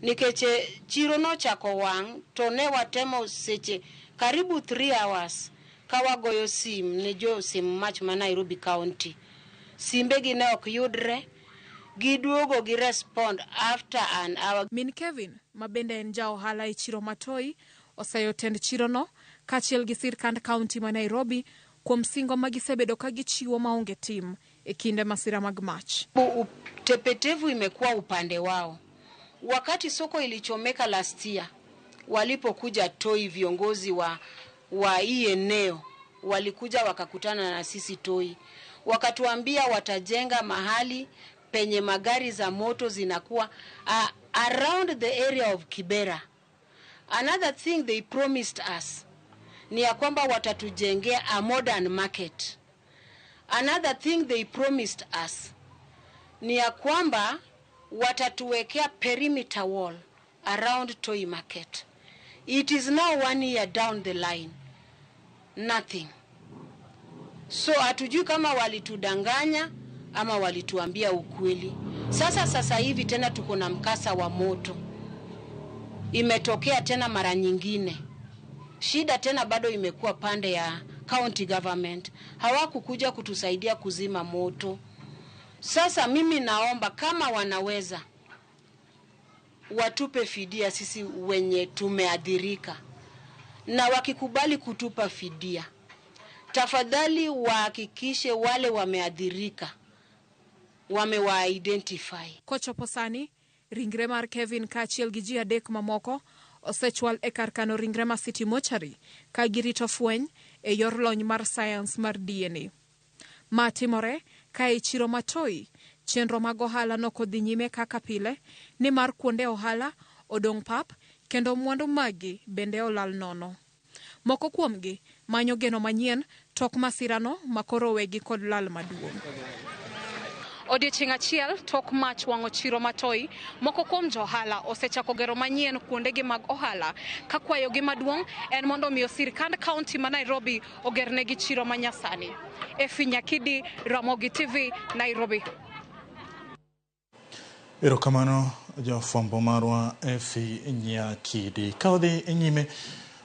Nikech chiro nochako wang' to ne watemo seche karibu 3 hours ka wagoyo sim ne jo sim mach ma Nairobi County. Simbegi ne ok yudre, giduogo gi respond after an hour. Min Kevin, ma bende en ja ohala e chiro ma Toi, oseyo tend chirono kaachiel gi sirkand kaunti ma Nairobi kuom singo ma gisebedo ka gichiwo maonge tim e kinde masira mag mach. Utepetevu imekuwa upande wao. Wakati soko ilichomeka last year, walipokuja Toi viongozi wa hii eneo, Walikuja wakakutana na sisi Toi, wakatuambia watajenga mahali penye magari za moto zinakuwa around the area of Kibera. Another thing they promised us ni ya kwamba watatujengea a modern market. Another thing they promised us ni ya kwamba watatuwekea perimeter wall around Toi Market. It is now 1 year down the line. Nothing. So hatujui kama walitudanganya ama walituambia ukweli. Sasa hivi tena tuko na mkasa wa moto. Imetokea tena mara nyingine. Shida tena bado imekuwa pande ya county government. Hawakukuja kutusaidia kuzima moto. Sasa mimi naomba kama wanaweza watupe fidia sisi wenye tumeadhirika. Na wakikubali kutupa fidia, tafadhali wahakikishe wale wameadhirika wamewa-identify. Kochopo sani, ringre mar Kevin kaachiel gi ji adek mamoko osechwal e kar kano ringre ma City Mortuary ka girito fweny e yor lony mar science mar DNA. Ma timore ka e chiro ma Toi, chenro mag ohala nokodhi nyime kaka pile nimar kuonde ohala odong' pap kendo mwandu maggi bende olal nono. Moko kuomgi manyo geno manyien tok masirano makoro wegi kod lal maduong'. Odiechieng' achiel tok mach wang'o chiro ma Toi, moko kuom jo ohala osechako gero manyien kuondegi mag ohala ka kwayogi maduong' en mondo omiyo sirkand kaunti ma Nairobi ogernegi chiro manyasani. Efi Nyakidi, Ramogi TV, Nairobi. Erokamano jafwambo marwa Efi Nyakidi. Ka odhi nyime,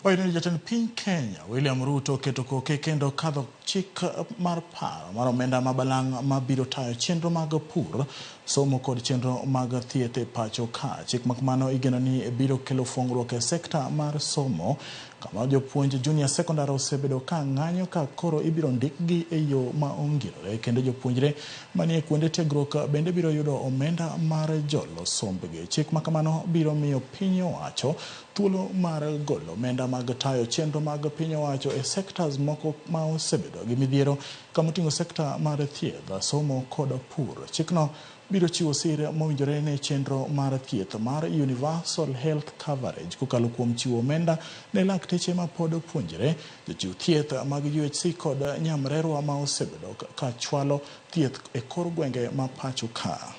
oyudo ni jatend piny Kenya William Ruto oketo koke kendo kadho chik mar paro mar omenda ma balang' mabiro tayo chenro mag pur, somo kod chenro mag thieth e pacho ka. Chik makamano igeno ni biro kelo fungruok e sekta mar somo kama jopuonj junior secondary osebedo ka ng'anyo ka koro ibiro ndikgi e yo ma ongirore kendo jopuonjre manie kuonde tiegruok bende biro yudo omenda mar jolo sombgi. Chik makamano biro miyo piny owacho thuolo mar golo omenda mag tayo chenro mag piny owacho e sectors moko ma osebedo gi midhiero kamoting'o sekta mar thieth, somo kod pur. Chikno biro chiwo sir mowinjore ne chenro mar thieth mar Universal Health Coverage kokalo kuom chiwo omenda ne lakteche ma pod puonjre, jochiw thieth mag UHC kod nyamrerwa ma osebedo ka chwalo thieth e kor gwenge ma pacho ka.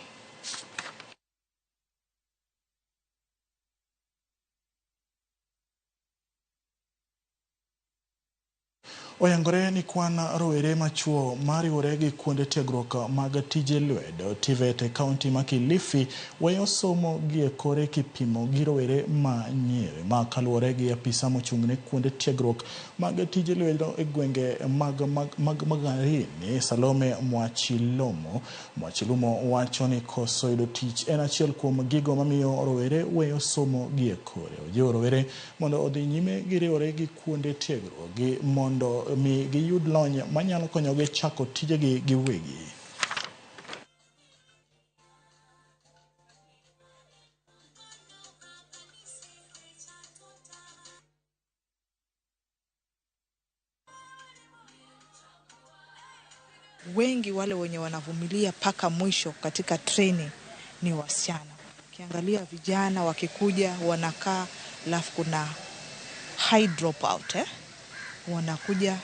Oyangore ni kwan rowere machuo mariwore gi kuonde tiegruok mag tije lwedo TVET e kaunti ma Kilifi weyo somo gi e kore kipimo gi rowere ma nyiri. Ma kaluwore gi apisa mochung' ne kuonde tiegruok mag tije lwedo e gwenge mag Magarini, Salome Mwachilumo wacho ni koso yudo tich en achiel kuom gigo mamiyo rowere weyo somo gi e kore. Ojiwo rowere mondo odhi nyime gi riwore gi kuonde tiegruok gi mondo mi giyud lony manyalo konyogi chako tijegi giwegi. Wengi wale wenye wanavumilia paka mwisho katika training ni wasichana. Ukiangalia vijana wakikuja wanakaa, alafu kuna high dropout, Wanakuja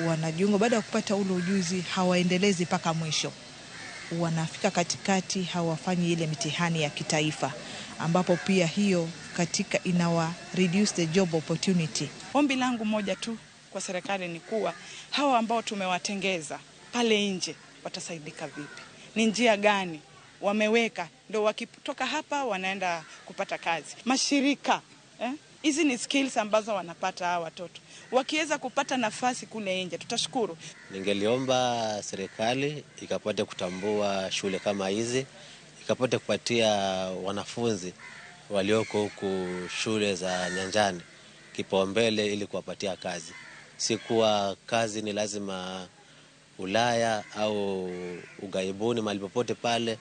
wanajiunga, baada ya kupata ule ujuzi hawaendelezi paka mwisho. Wanafika katikati hawafanyi ile mitihani ya kitaifa, ambapo pia hiyo katika inawa reduce the job opportunity. Ombi langu moja tu kwa serikali ni kuwa hawa ambao tumewatengeza pale nje watasaidika vipi? Ni njia gani wameweka ndio wakitoka hapa wanaenda kupata kazi? Mashirika, Hizi ni skills ambazo wanapata hawa watoto. Wakiweza kupata nafasi kule nje tutashukuru. Ningeliomba serikali ikapate kutambua shule kama hizi, ikapate kupatia wanafunzi walioko huku shule za nyanjani kipaumbele ili kuwapatia kazi. Si kuwa kazi ni lazima Ulaya au ugaibuni, mahali popote pale.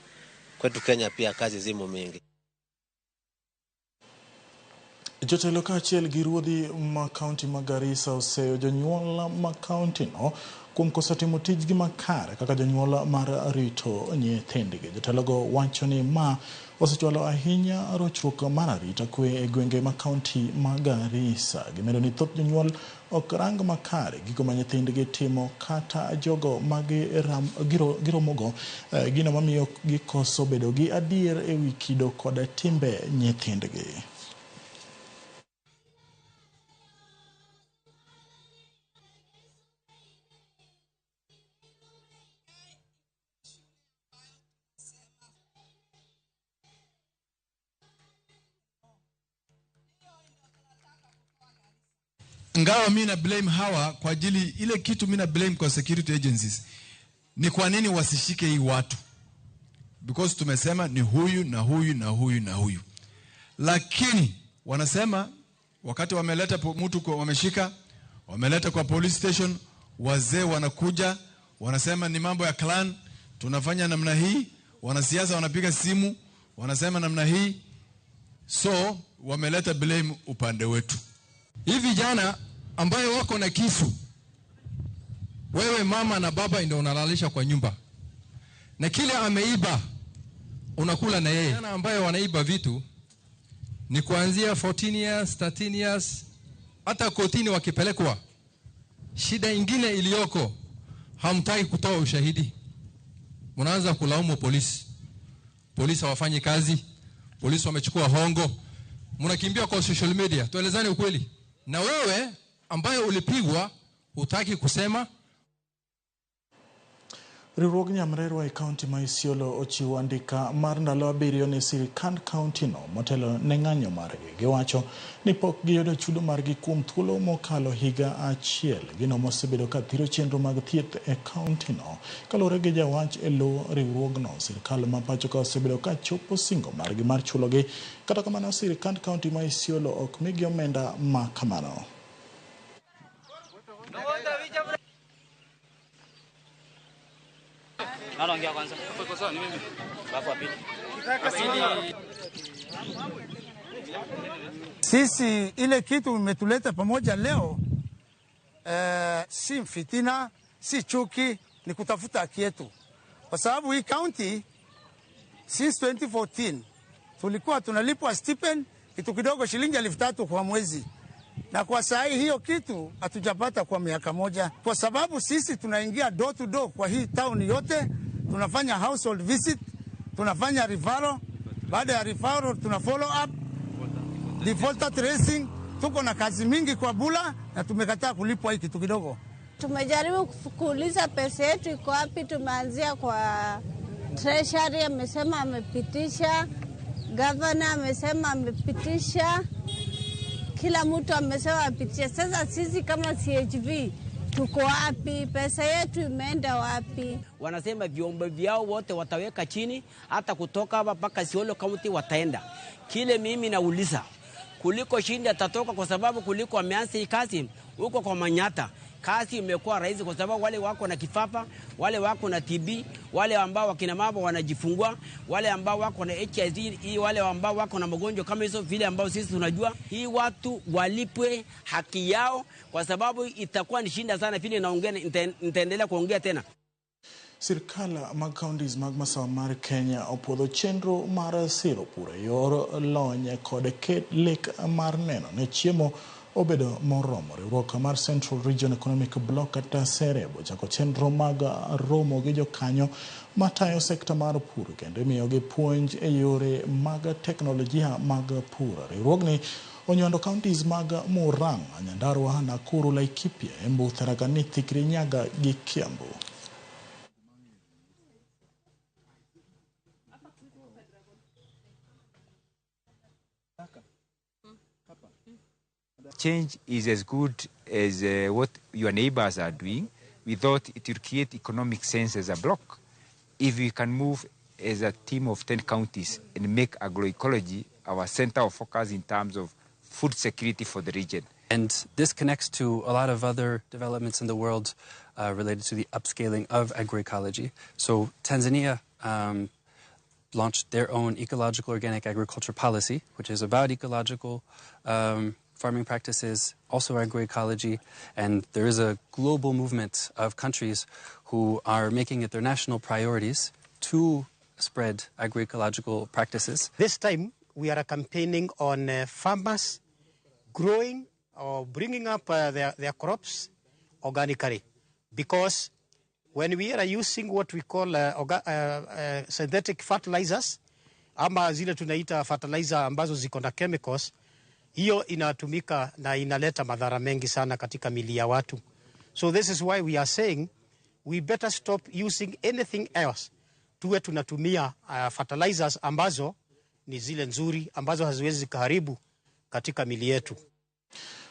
Kwetu Kenya pia kazi zimo mingi. Jotelo kaachiel gi ruodhi ma kaunti ma Garissa oseyo jonyuol ma kaunti no kuom koso timo tijgi makare kaka jonyuol mar rito nyithindgi. Jotelogo wacho ni ma osechwalo ahinya rochruok mar arita kwe e gwenge ma kaunti ma Garissa. Gimedo ni thoth jonyuol ok rang makare gigo ma nyithindgi timo kata jogo ma giromogo, gino mamiyo gikoso bedo gi adier e wi kido kod timbe nyithindgi. Ingawa mimi na blame hawa kwa ajili ile kitu, mimi na blame kwa security agencies ni kwa nini wasishike hii watu, because tumesema ni huyu na huyu na huyu na huyu, lakini wanasema wakati wameleta mtu wameshika, wameleta kwa police station, wazee wanakuja wanasema ni mambo ya clan, tunafanya namna hii, wanasiasa wanapiga simu wanasema namna hii, so wameleta blame upande wetu. Hivi vijana ambayo wako na kisu, wewe mama na baba ndio unalalisha kwa nyumba, na kile ameiba unakula na yeye. Vijana ambayo wanaiba vitu ni kuanzia 14 years, 13 years, hata kotini wakipelekwa. Shida ingine iliyoko, hamtaki kutoa ushahidi, mnaanza kulaumu polisi. Polisi hawafanyi kazi, polisi wamechukua hongo, mnakimbia kwa social media. Tuelezane ukweli. Na wewe ambaye ulipigwa hutaki kusema. Riwruog Nyamrerwa e kaunti ma Isiolo ochiwo andika mar ndalo 7 ne sirikand kaunti no motelo ne ng'anyo margi. Giwacho ni pok giyudo chudo margi kuom thuolo mokalo higa achiel. Gino mosebedo ka thiro chenro mag thieth e kaunti no. Kaluwore gi jawach e lo riwruogno, sirikal ma pacho ka osebedo ka chopo singo margi mar chulogi. Kata kamano, sirikand kaunti ma Isiolo ok migi omenda ma kamano. Sisi ile kitu imetuleta pamoja leo si fitina, si chuki, ni kutafuta haki yetu. Kwa sababu hii county since 2014 tulikuwa tunalipwa stipend kitu kidogo shilingi 3,000 kwa mwezi. Na kwa saa hii hiyo kitu hatujapata kwa miaka moja. Kwa sababu sisi tunaingia door to door kwa hii town yote, tunafanya household visit, tunafanya referral, baada ya referral tuna follow up, defaulter tracing. Tuko na kazi mingi kwa Bula na tumekataa kulipwa hii kitu kidogo. Tumejaribu kuuliza pesa yetu iko wapi, tumeanzia kwa treasury amesema amepitisha, governor amesema amepitisha, kila mtu amesema apitisha. Sasa sisi kama CHV tuko wapi? Pesa yetu imeenda wapi? Wanasema vyombo vyao wote wataweka chini, hata kutoka hapa mpaka Isiolo County wataenda. Kile mimi nauliza, kuliko shinda atatoka, kwa sababu kuliko ameanza hii kazi huko kwa Manyata, kazi imekuwa rahisi kwa sababu wale wako na kifafa, wale wako na TB, wale ambao wakina mama wanajifungua, wale ambao wako na HIV, wale ambao wako na magonjwa kama hizo vile ambao sisi tunajua, hii watu walipwe haki yao, kwa sababu itakuwa ni shinda sana vile naongea, nitaendelea kuongea tena. Sirkal mag counties mag masawa mar Kenya opuodho chenro mar siro pur e yor lony kod lek mar neno ne chiemo obedo moromo. Riwruok mar Central Region Economic Bloc kata SEREB ochako chenro mag romo gi jokanyo matayo sekta mar pur kendo imiyogi puonj e yore mag teknolojia mag pur. Riwruogni onywando counties mag Murang'a, Nyandarua, Nakuru, Laikipia, Embu, Tharaka Nithi, Kirinyaga gi Kiambu. Change is as good as what your neighbors are doing. We thought it would create economic sense as a bloc if we can move as a team of 10 counties and make agroecology our center of focus in terms of food security for the region. And this connects to a lot of other developments in the world related to the upscaling of agroecology. So Tanzania launched their own ecological organic agriculture policy, which is about ecological farming practices, also agroecology, and there is a global movement of countries who are making it their national priorities to spread agroecological practices. This time we are campaigning on farmers growing or bringing up their crops organically, because when we are using what we call synthetic fertilizers ama zile tunaita fertilizer ambazo ziko na chemicals, hiyo inatumika na inaleta madhara mengi sana katika mili ya watu. So this is why we are saying we better stop using anything else. Tuwe tunatumia fertilizers ambazo ni zile nzuri, ambazo haziwezi kuharibu katika mili yetu.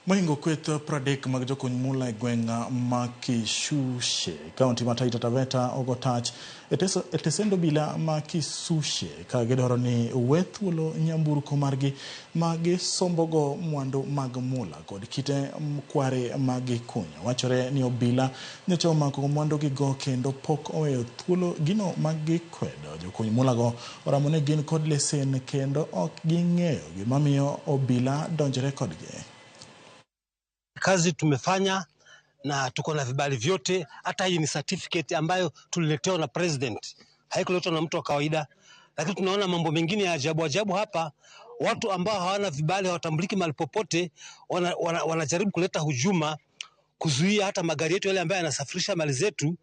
Mohingo kweth 30 mag jokuny mula e gweng' ma Kishushe, kaunti ma Taita Taveta ogo tach e tesend obila ma Kishushe ka gidwaro ni we thuolo nyamburko margi ma gisombogo mwandu mag mula kod kite kware ma gikunyo. Wachore ni obila nyocha omako mwandu gigo kendo pok oweyo thuolo gino ma gikwedo. Jokuny mulago oramo ni gin kod lesen kendo ok ging'eyo gimamiyo obila donjore kodgi. Kazi tumefanya na tuko na vibali vyote. Hata hii ni certificate ambayo tuliletewa na president, haikuletwa na mtu wa kawaida. Lakini tunaona mambo mengine ya ajabu ajabu hapa. Watu ambao hawana vibali, hawatambuliki mahali popote, wanajaribu kuleta hujuma, kuzuia hata magari yetu yale ambayo yanasafirisha mali zetu.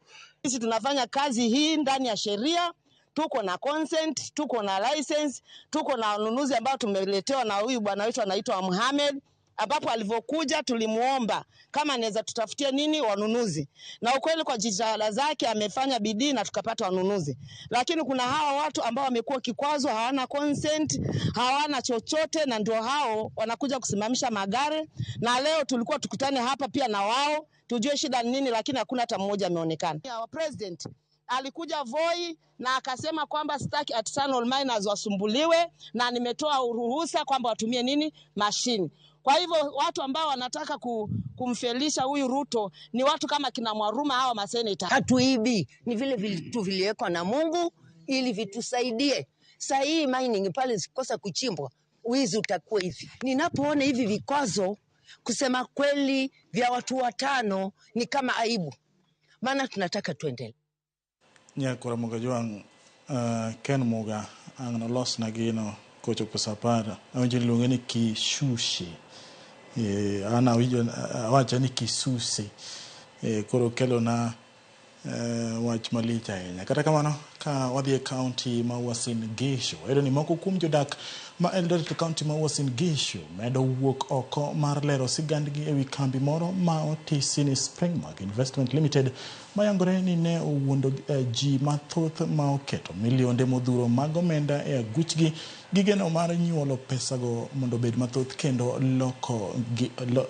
Sisi tunafanya kazi hii ndani ya sheria, tuko na consent, tuko na license, tuko na wanunuzi ambao tumeletewa na huyu bwana wetu anaitwa Mohamed, ambapo alivyokuja tulimuomba kama anaweza tutafutie nini wanunuzi. Na ukweli kwa jitihada zake amefanya bidii na tukapata wanunuzi. Lakini kuna hawa watu ambao wamekuwa kikwazo, hawana consent, hawana chochote, na ndio hao wanakuja kusimamisha magari. Na leo tulikuwa tukutane hapa pia na wao tujue shida ni nini, lakini hakuna hata mmoja ameonekana. Our president alikuja Voi na akasema kwamba sitaki artisanal miners wasumbuliwe, na nimetoa ruhusa kwamba watumie nini mashini. Kwa hivyo watu ambao wanataka kumfelisha huyu Ruto ni watu kama kina Mwaruma, hawa maseneta. Hatuibi, ni vile vitu viliwekwa na Mungu ili vitusaidie. Saa hii mining pale zikosa kuchimbwa, wizi utakuwa hivi. Ninapoona hivi vikwazo, kusema kweli, vya watu watano ni kama aibu. Maana tunataka tuendelee. Nyakora Muga Jwang, Ken Muga ang nolos na gino kochopo sa apar. Awinjo ni iluonge ni Kishushe. An awinjo awacho ni Kisuse. Koro kelo na wach malich ahinya. Kata kamano, ka wadhi e kaunti ma Uasin Gishu, wayudo ni moko kuom jodak ma Eldoret e kaunti ma Uasin Gishu medo wuok oko mar lero sigandgi ewi kambi moro ma otisi ni Springmark Investment Limited, mayangore ni ne owuondo ji mathoth ma oketo milionde modhuro mag omenda e aguchgi gi geno mar nyuolo pesago mondo obed mathoth kendo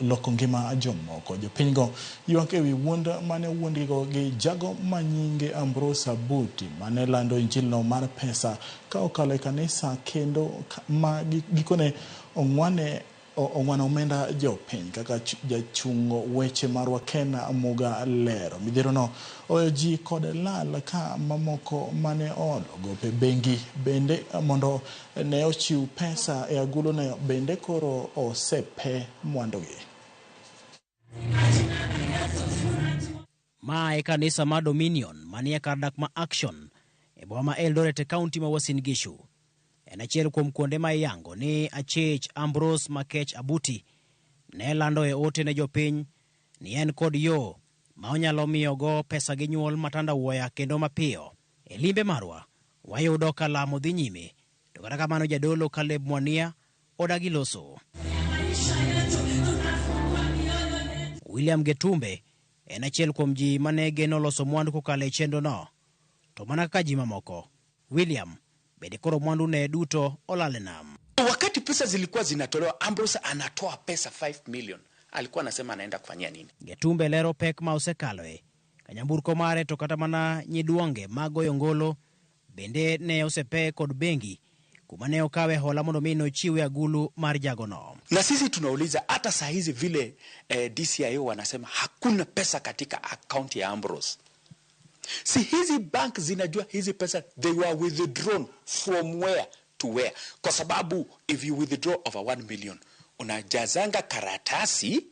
loko ngima jomoko. Jopinygo ywak ewi wuond mane owuondgigo gi jago manyinge Ambrose Abuti mane lando injilno mar pesa ka okalo e kanisa kendo ma gikone ong'wano omenda jopiny kaka jachungo weche marwa Ken Muga lero. Midhierono oweyo ji kod lal ka mamoko mane oolo gope bengi bende mondo ne ochiw pesa e agulu no bende koro osepe mwandugi. Ma e kanisa ma Dominion manie kar dak ma Action e boma ma Eldoret e kaunti ma Uasin Gishu. En achiel kuom kuonde ma iyango ni achich Ambrose Makech Abuti ne lando e ote ne jopiny ni en kod yo ma onyalo miyogo pesa gi nyuol matandawuoya kendo mapiyo. E limbe marwa wayudo ka lamo dhi nyime, to kata kamano jadolo Caleb Mwania odagi loso. William Getumbe en achiel kuom ji mane geno loso mwandu kokalo e chenro no. To mana kaka ji mamoko, William bende koro mwandu ne duto olal e nam. Wakati pesa zilikuwa zinatolewa, Ambrose anatoa pesa 5 million. Alikuwa anasema anaenda kufanyia nini? Getumbe lero pek ma osekaloe. Kanyamburko mare to kata mana nyiduonge magoyo ngolo bende ne osepe kod bengi kuma ne okawe hola mondo mi nochiwe agulu mar jagono. Na sisi tunauliza hata saa hizi vile DCIO wanasema hakuna pesa katika akaunti ya Ambrose. Si hizi bank zinajua hizi pesa they were withdrawn from where to where, kwa sababu if you withdraw over 1 million unajazanga karatasi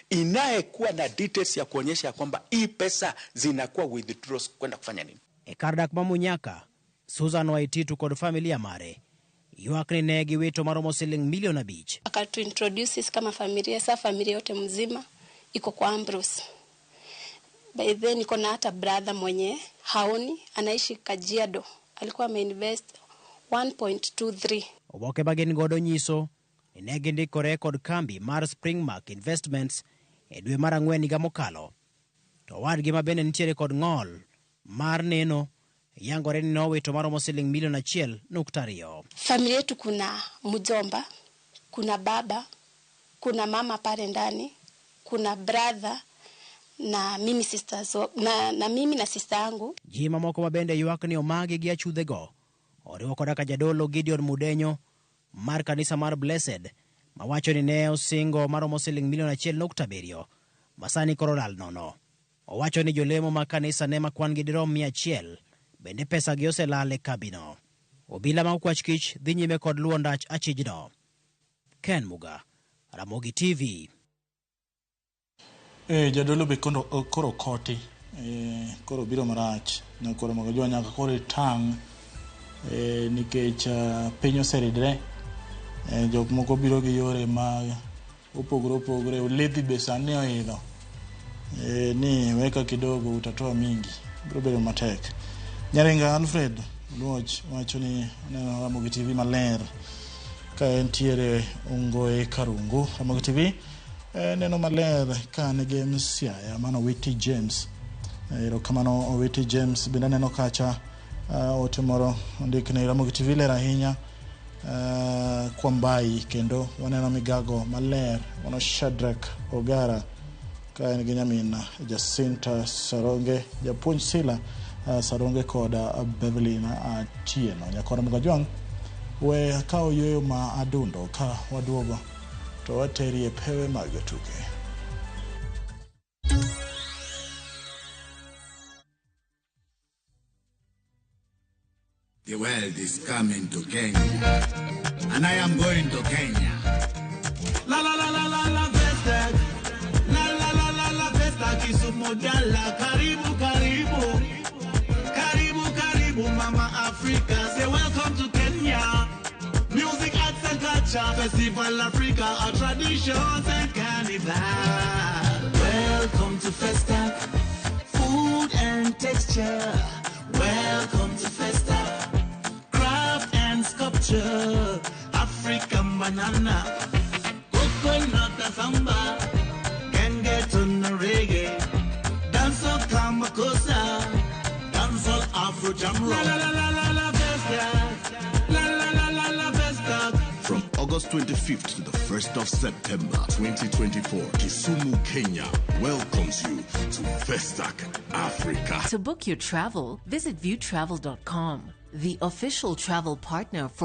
inayekuwa na details ya kuonyesha ya kwamba hii pesa zinakuwa withdraws kwenda kufanya nini. E kar dak ma Munyaka, Susan Waititu kod familia mare ywak ni ne giwito maromo siling milion 5. Akatuintroduce sisi kama familia. Sasa familia yote mzima iko kwa Ambrose. By then niko na hata brother mwenye haoni, anaishi Kajiado, alikuwa ameinvest 1.23. Oboke ma gin godo nyiso ni ne gindikore kod kambi mar Springmark Investments e dwe mar 4 higa mokalo. To owadgi ma bende nitiere kod ng'ol mar neno yangore ni nowito maromo siling milion 1.2. Familia yetu kuna mjomba, kuna baba, kuna mama pale ndani, kuna brother na mimi sisters, na mimi na sister yangu. Ji mamoko ma bende ywak ni omagi gi achudhego oriwo koda ka jadolo Gideon Mudenyo mar kanisa mar Blessed mawacho ni ne osingo maromo siling milion 1.7 masani koro lal nono. Owacho ni jolemo ma kanisa ne makwan gi dirom 100 bende pesa gi oselal e kambino. Obila ma okwach kich dhi nyime kod luwo ndach achijno. Ken Muga, Ramogi TV. Jadolo be koro koti koro biro marach na koro magajwa nyaka koro itang' nikech piny oseridre. Jok moko biro gi yore ma opogore opogore, oledhi be sani oidho ni weka kidogo utatoa mingi, biro bedo matek. Nyarenga Alfred Luoch wacho ni oneno Ramogi TV maler ka entiere Ungoe Karungu. Ramogi TV neno maler ka nigi Msiaya mano Owiti James. Erokamano Owiti James. Bende aneno kacha ote moro ondik ni Ramogi TV ler ahinya Kwambai, kendo waneno migago maler mano Shadrack Ogara ka en gi nyamin Jacinta Saronge, japuonj Sila Saronge kod Beverly Atieno. Nyakora Mugajwang' we kawo yueyo ma adundo ka waduogo to wateri e pewe mag tuke. The world is coming to Kenya, and I am going to Kenya. La la la la la la Festa, la la la la la Festa, Kisumu Dala, karibu karibu, karibu karibu, Mama Africa. Say welcome to Kenya. Music, arts and culture, Festival Africa, our traditions and carnival. Welcome to Festa, food and texture. Welcome to Festa, craft and sculpture. African banana, coconut and samba, genge to reggae, dancehall kamakosa, dancehall Afro jam rock. La la la la la Festa, la la la la la Festa. From August 25th to the 1st of September 2024, Kisumu, Kenya welcomes you to Festac Africa. To book your travel, visit viewtravel.com, the official travel partner for